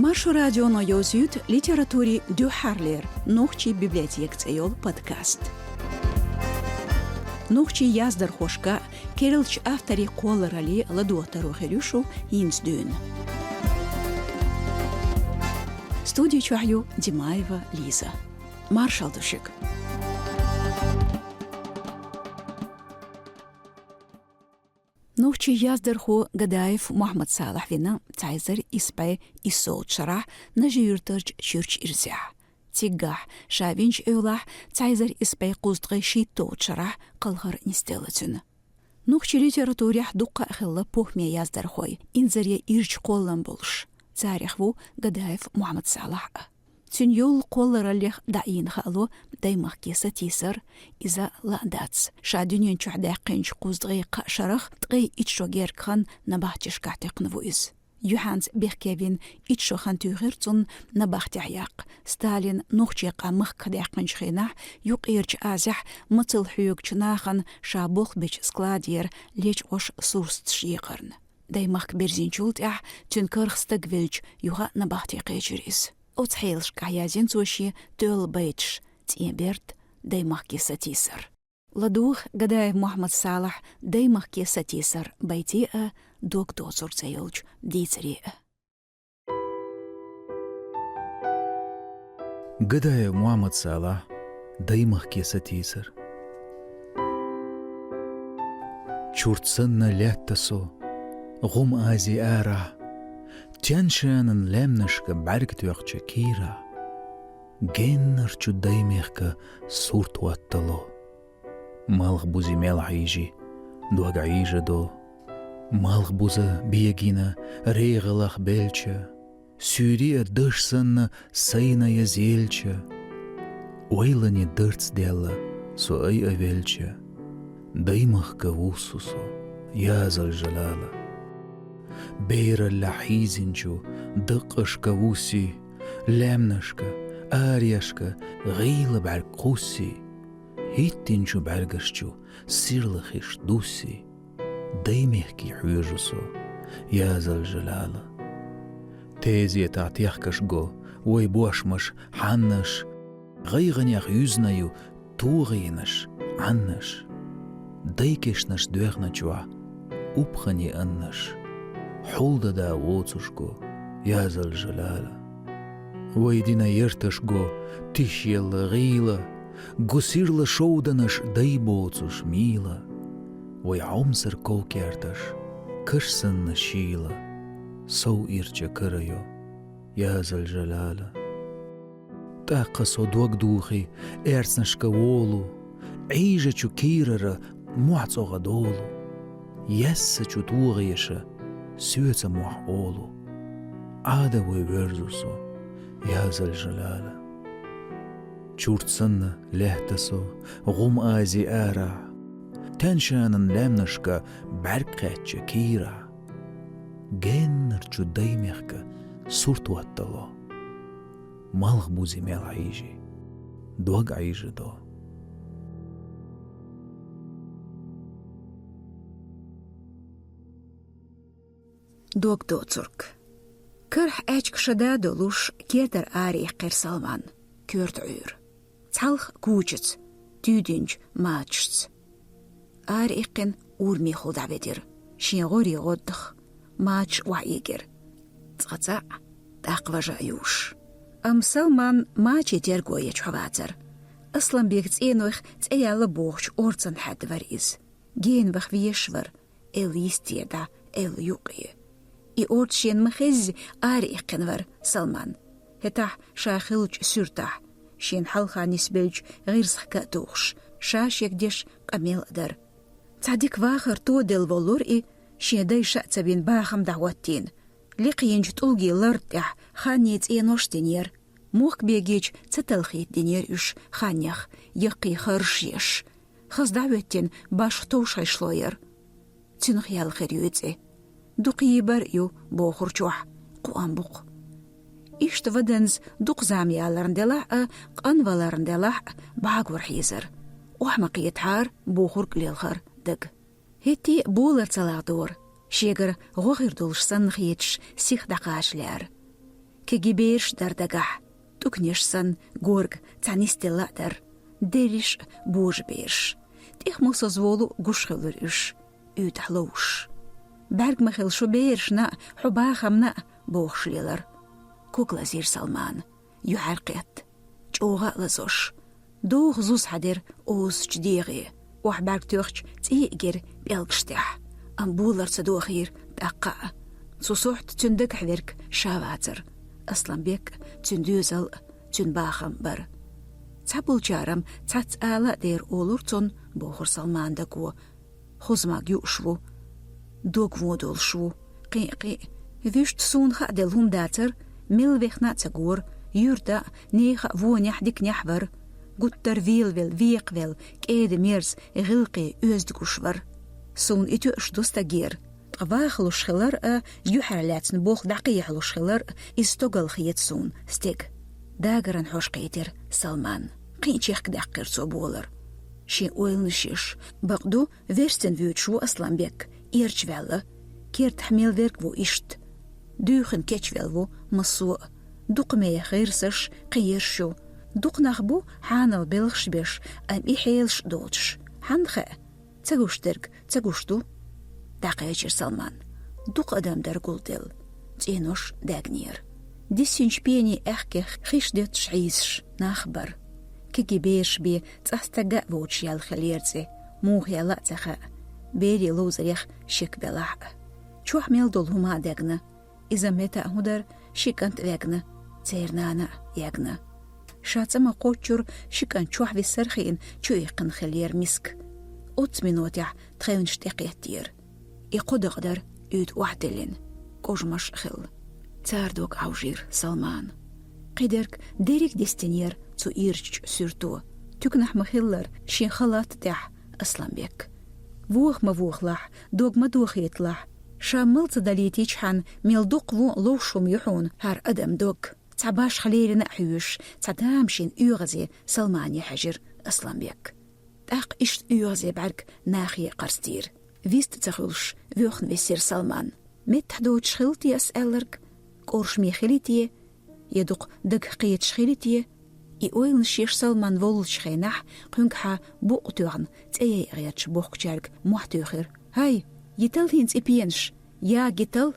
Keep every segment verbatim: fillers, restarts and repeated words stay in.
Маршо радионо йовзуьйту литературин дуьххьарлера «Нохчийн библиотека» цӀе йолу подкаст. Нохчийн яздархошка, керлачу авторийн кхолларалле ладогӀа таро хир ю шу хӀинца дуьйна. Студи чохь ю Димаева Лиза. Маршалла ду шуьга. Нохчийн яздархо Гадаев Мухьаммад-Салахь вина цхьа эзар исс бӀе иссолгӀачу шарахь Нажи-Юьртарчу Чуьрчу-Ирзехь. Циггахь, ша винчу эвлахь, цхьа эзар исс бӀе кхузткъе шийтталгӀачу шарахь кхалхар нисделла цуьнан. Нохчийн литературехь дуккха а хилла похӀме яздархой, инзаре ирча кхоллам болуш. Царех ву Гадаев Мухьаммад-Салахь а. Цуьнан йолу кхоллараллех дӀаийна хаало даймахке сатийсар, иза лаа дац. Ша дуьнен чохь даьккхинчу кхузткъе кхаа шарах ткъе итт шо герга хан набахтешкахь текхна ву иза. Юьхьанца бехке вина итт шо хан туьйхира цунна набахтехь яккха, Сталина нохчийн къам махках даьккхинчу хенахь, Юккъерчу Азехь мацалла хьоьгучу нахана ша болх бечу складера лечкъош сурсаташ екъарна. Даймахка берзинчул тӀаьхьа, цуьнан карах стаг велча, юха а набахте кхечира иза. Оцу хьелашкахь язйина цо шен тоьлла байташ: «ЦӀен берд», «Даймахке сатийсар». ЛадугӀу Гадаев Мухьаммад-Салахьан «Даймахке сатийсар» байте а, «Дог доцург» цӀе йолчу дийцаре а. Гадаев Мухьаммад-Салахь, «Даймахке сатийсар». Чурт санна лаьтта со, гӀум Ази арахь, Тянь-Шанан лаьмнашка бӀаьрг тоьхча кийрахь, геннарчу даймехка сурт хӀоттало. Малхбузе мел хьийжи, дог Ӏийжадо. Малхбуза бегина регӀалах белча, суьйре а даш санна сайна я зелча, ойлане дарц даьлла со айа велча, даймахка вуссу со, я Залжалала. Бераллехь хьийзинчу даккъашка вуссий, лаьмнашка, арешка гӀийла бӀаьрг кхуссий, хӀиттинчу бӀаьргаш чу сирла хиш дуссий, даймехке хьоьжу со, я Залжалала. Тезетахь техкаш го вай бошмаш, хьаннаш, гӀайгӀанех юьзна ю тогӀенаш, Ӏаннаш. Дайкешнаш доьхначохь упхане аннаш хьулдада воцуш го, я Залжалала. Вай дина ярташ го тишъелла гӀийла, гу сирла шовданаш дай боцуш мийла. Вай хьомсар ков-керташ каш санна шийла, сов ирча кара йо, я Залжалала. ТӀаккха со дог духий, аьрцнашка волу, Ӏийжачу кийрара мохь цӀогӀа долу. Яьссачу тогӀеша соьца мохь олу. Ӏада вай воьрзу со, я Залжалала. Чурт санна лаьтта со, гӀум Ази арахь, Тянь-Шанан лаьмнашка бӀаьрг кхаьчча кийрахь, геннарчу даймехка сурт хӀоттало. Малхбузе мел хьийжи, дог Ӏийжадо. Дог доцург. Карахь аьчка шада а долуш, кертара араиккхира Салман, коьрта Ӏуьйра. Цхьалха кучаца, туьйдинчу мачашца. Араиккхина урамехула дӀаведира, шен гӀорий гӀоддах мачаш охьаэгира. Цкъа цхьаъ, тӀаккха важа а юуш. Амма Салман мачийн терго ечу хьо вацара. Асланбекан цӀенойх цӀе яьлла бохучу орцанна хьаьдда вара иза. Гена ваха везаш вара, элла йистера дӀа, элла юккъе. И орца шена ма-хезза, араиккхина вара Салман. ХӀетахь ша хиллачу суьртахь, шена хьалха нисбеллачу гӀирсахка а тухуш, ша шега деш къамел а дара. Цхьа дика вахар тоделла воллура и, шен дайша а ца вина бахам дӀахӀоттийна. Лекха йинчу тӀулгийн лард тӀехь ханнийн цӀенош динера. Мохк бегийча ца талхийта динера уьш ханнех, яккхий харш еш. Хаза дӀахӀоьттина башха товш хишло яра. Цуьнах яьлла хир ю и цӀе. Дукха йийбар а ю, бохурчохь, кхоам бу-кх. Иштта ваданза дукха зама яларна делахь а, къанваларна делахь а, бӀагор хьийзара. Охьа ма кхетахьара, бохург лелхара дага. ХӀетте а болар ца лагӀдора, шегара гӀо хир долуш санна хеташ, сиха дӀакхачалаьара. Кеги бераш дар дагахь, тӀуканеш санна горга цхьа нисделла а дар. Дерриш а божа бераш. ТӀех мосаза волу гуш хилар уьш, уьйтӀахь ловш. «БӀаьрг ма хила шу берашна а, хьо бахамна а», — бохуш лелар. Ког лазийра Салмана, юьхьар кхетта, чӀогӀа а лазош. Доху зуза хьадира озачу дегӀе. Охьа бӀаьрг тоьхча, цӀий а гира пӀелгаш тӀехь, амма болар ца дохийра тӀаккха а. Цу сохьта цуьнан дагахь верг ша вацара. Асланбек а, цуьнан доьзал а, цуьнан бахам а бара. Цхьаболчара-м цхьацца ала а дера олура цунна, бохура Салмана даго. Хоза маг юуш ву, дог вон долуш ву. Кхин а, кхин а, вуьшта суна хааделла хӀума дацара, мел вехна а ца гора, юьртахь а, нехан а вонехь а, диканехь а вара. Гуттар велавелла, векхавелла, кӀеда-мерза, гӀиллакхе оьзда гуш вара. Суна и тоьуш ду стагера. Ткъа вахалуш хилар а, юьхьар лаьцна болх дӀакхехьалуш хилар а, иза стогал хета суна, стеган. Дагаран хьожа кхийтира Салмана. Кхин а чехка даьккхира цо болар. Шен ойланаш еш, бакъду, верстина вуьйцуш ву Асланбек, эрча ваьлла. Кертахь мел верг ву иштта. Дуьйхина кечвелла ву массо а. Дукха меха гӀирсаш, кхин ерш ю. Дукха нах бу хьанал белхаш беш, амма и хьелаш а доцуш. Хьанна хаьа? Ца гуш дерг ца гуш ду. ДӀакхечира Салмана. Дукха адам дара гулделла. ЦӀенош даьгнера. Диссинчу пенийн аьхкех хиш детташ хьийзаш нах бара. Кеги бераш бен цӀа стаг а воцуш яьлла хиллера цӀе, муха яьлла а ца хаьа. Берийн ловзарех шек белахь а. Чохь мел долу хӀума а даьгна. Иза метта а хӀун дара, ши кӀант а ваьгна, церан нана а ягна. Ша цӀа ма кхоччура, ши кӀант чохь виссар а хиъна, чуиккхина хиллера миска. Оццу минотехь тхевнаш тӀекхеттера. И кхо дакъа дара уьйтӀа охьадиллина, кӀожамаш а хилла. Цара дог Ӏовжийра Салмана. Кхидерг дерриг а дистинера цу ирчачу суьрто. Туьканахь ма-хиллара, шен халат а тӀехь, Асланбек. Воха ма вохалахь, дог ма дохийталахь. Ша мала ца далийтичхьана, мел дукха вон а ловш хӀума ю хьуна хӀара адам дог. Цхьа башха лерина а хьоьжуш, цхьа тамашийна оьгӀазе Салмане хьаьжира Асланбек. ТӀаккха иштта оьгӀазе бӀаьрг нахе а кхарстийра. Вист а ца хуьлуш, воьхна висира Салман. Меттахь доцуш хилла те ас аьлларг? КӀоршаме хили те? Я дукха дагах кхеташ хили те? И ойланаш еш Салман воллучу хенахь, кхуьнгахьа букъ тоьхна, цӀе яйа гӀерташ бохкучаьрга мохь туьйхира: «ХӀай, йитал хӀинца и пенаш! Я, йитал!»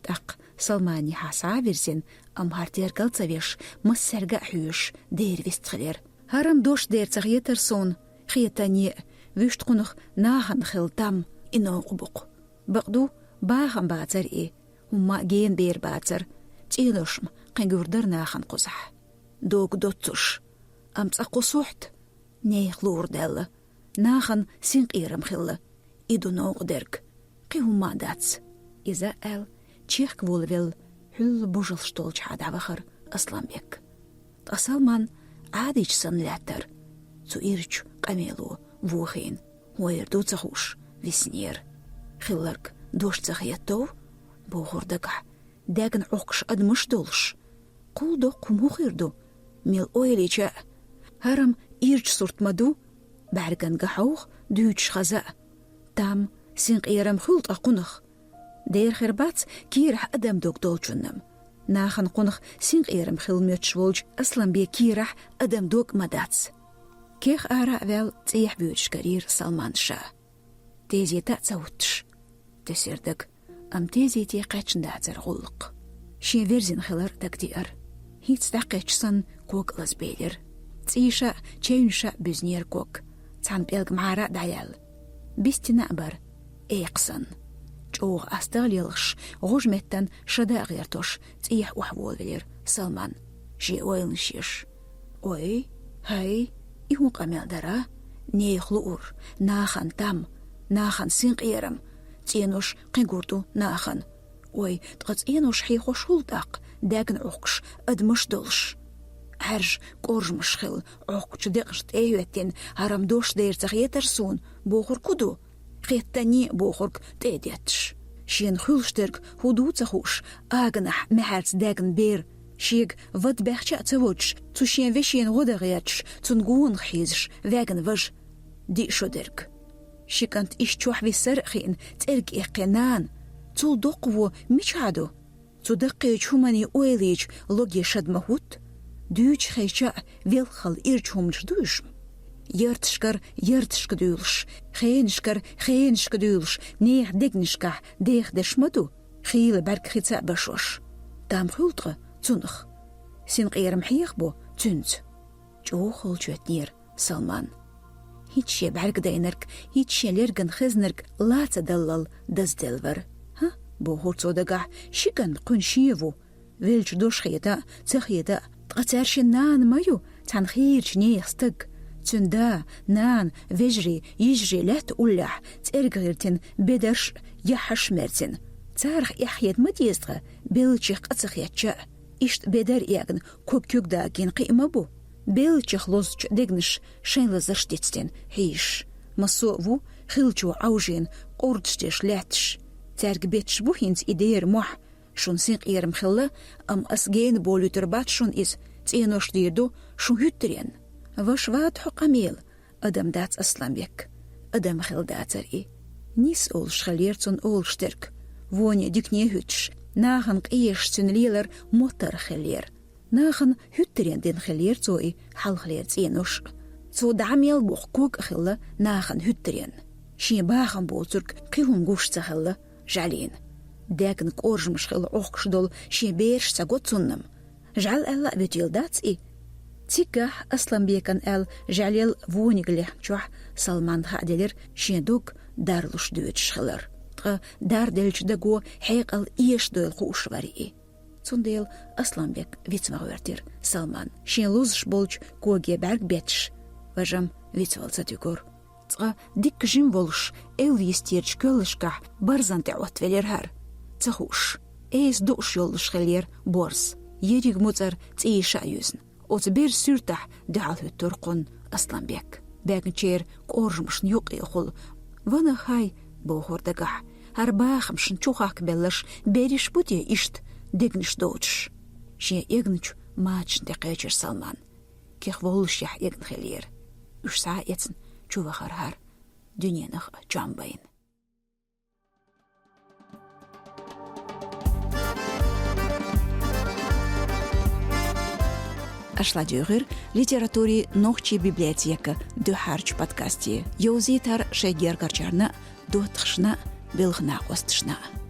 ТӀаккха Салманехьа схьа а вирзина, амма хӀара тергал ца веш, массаьрга а хьоьжуш, дера вистхилира. ХӀара-м дош дера ца хетара суна, хетане а, вуьшта кхунах нахана хилла там, и новкъа бу-кх. Бакъду, бахам бацара и, хӀумма а гена бер бацара, цӀенош-м кхин гур дара нахана кхузахь. Дог доццуш, амма цкъа кху сохьта, нехан луур даьлла, нахана синкъерам хилла, и ду новкъа дерг, кхин хӀумма а дац. Иза а аьлла, чехка волавелла, хьуьлла божалш долчухьа дӀавахара Асланбек. Ткъа Салман Ӏадийча санна лаьттара, цу ирчу къамело вохийна, хӀун эр ду ца хууш, виснера. Хилларг дош ца хетта ву, бохура дагахь, даьгна Ӏохкуш адамаш долуш. Кхул доккха хӀума хӀун хир ду? Мел ойла йича а, хӀара-м ирча сурт ма ду, бӀаьрган гахьовха дуьйцуш хаза а. Там, синкъерам хуьлу ткъа кхунах. Дера хир бац кийрахь адам дог долчунна-м. Нахана кхунах синкъерам хилла моьттуш волчу Асланбекан кийрахь адам дог а ма дац. Кех ара а ваьлла, цӀехьа воьдуш карийра Салман ша. Тезета а ца хӀуттуш, тесира дага, амма тезете кхаьчна дацара гӀуллакх. Шен верзина хилар дагадеара. ХӀинца дӀакхаьчча санна ког а лазабелира. ЦӀийша а, чевнеша а буьзнера ког. Цхьана пӀелг мӀара а дӀаяьлла. Бистина а бара, экха санна. ЧӀогӀа астагӀа лелхаш, гӀожа меттан шада а гӀертош, цӀехьа охьаволавелира Салман, шен ойланаш еш. Ой, хӀай, и хӀун къамел дара? Нехан луур, нахана там, нахана синкъерам, цӀенош кхин гур ду нахана. Ой, ткъа цӀенош хьехош хуьлу тӀаккха, даьгна Ӏохкуш адамаш долуш. Ӏаьржа кӀоржамаш хилла, Ӏохкучу декъашна тӀе а хӀоьттина, хӀара-м дош дера ца хетара суна, бохург хӀун ду? Хеттане а бохург тӀе а детташ. Шена хуьлуш дерг хӀун ду ца хууш, аганахь маьхьарца даьгна бер, шега вад баьхча а ца водуш, цу шен вешина гӀо дан гӀерташ, цунна гонах хьийзаш, ваьгна важа. Диъ шо дерг. Ши кӀант иштта чохь виссар а хиъна, цӀерга эккхе нана. Цул доккхаво мичахь ду? Цу даккхийчу хӀуманийн ойла йича логе шад ма хӀутту? Дуьйцуш хезча а, велхал ирчу хӀуманаш ду уьш? Ярташкара ярташка дуьйлуш, хенашкара хенашка дуьйлуш, нехан дегнашкахь деха деш ма ду, хийла бӀаьрг хица а башош. Там хуьлу ткъа цунах? Синкъерам хьехабо цуьнца? ЧӀогӀа халчоьттинера Салман. ХӀинца шен бӀаьрг дайнарг, хӀинца шен лерган хезнарг ла ца даллал дазделла вара. «ХӀа, — бохура цо дагахь, — ши кӀант кхуьнан шен ву. Веллачу дош хета а, ца хета а, ткъа цаьршиннан нана ма ю, цхьана хийрачу нехан стаг. Цуьнан да, нана, вежарий, йижарий лаьтта уллехь, цӀерга гӀиртина бедарш а, яххьаш а мерцина. Царах эхь хета ма деза тхан, беллачех къа ца хетча а. Иштта бедар эгна, ког куьг дагийна кхин а ма бу. Беллачех лозучу дегнаша шайн лазарш дицдина хьийзаш. Массо а ву хиллачо Ӏовжийна, къурдаш деш лаьтташ. Цаьрга бетташ бу хӀинца и дера мохь. Шуна синкъерам хилла, амма ас гена болуьйтур бац шуна иза, цӀенош дийр ду шун хӀуьттаренна. Ваша вац хьо, къамел, адам дац Асланбек, адам хилла дацара и». Нис олуш хиллера цунна олуш дерг, воне дикане а хӀуьттуш, нахана къешаш цуьнан лелар моттаргӀа хиллера. Нахана хӀуьттаренна дина хиллера цо и хьалхалера цӀенош а. Цо дӀа мел боккху ког а хилла нахана хӀуьттаренна. Шен бахам боцург кхин хӀума гуш ца хилла жӀаьлина. Даьгна кӀоржамаш хилла Ӏохкуш долу шен бераш ца го цунна-м. ЖӀаьла аьлла а вуьтийла дац и? Циггахь Асланбекан аьлла жӀаьлел вониг лехначохь Салманна хааделира шен дог дарлуш доьдуш хилар. Ткъа дарделлачу даго хьекъал эшадойла хууш вара и. Цундела Асланбек виц ма гӀоьртира Салман, шен лозуш болчу коге бӀаьрг бетташ, важам вицвала ца туьгура. Цкъа дикка жима волуш, эвла йистерчу коьллашкахь барзан тӀе Ӏоттавелира хӀара. Ца хууш, эса дуъуш йоллуш хиллера борз, ерриг муцӀар цӀийша а юьзна. Оцу берзан суьртахь дуьхьал хӀуьттура кхунна Асланбек. Баьгначеран кӀоржамашна юккъехула: «Ванах хьай», — бохура дагахь, — «хӀара бахамашна чу хахкабелларш берриш бу те иштта дегнаш доцуш?» Шен эгначу мачашна тӀе кхечира Салман. Кех воллушехь эгна хиллера. Уьш схьа а эцна, чу вахара хӀара, дуьненах а чом байна. Аша ладуьйгӀира литературин нохчийн библиотекан дуьххьарчу подкасте. Йовзийтар шайн гергарчарна а, доттагӀашна а, белхан накъосташна а.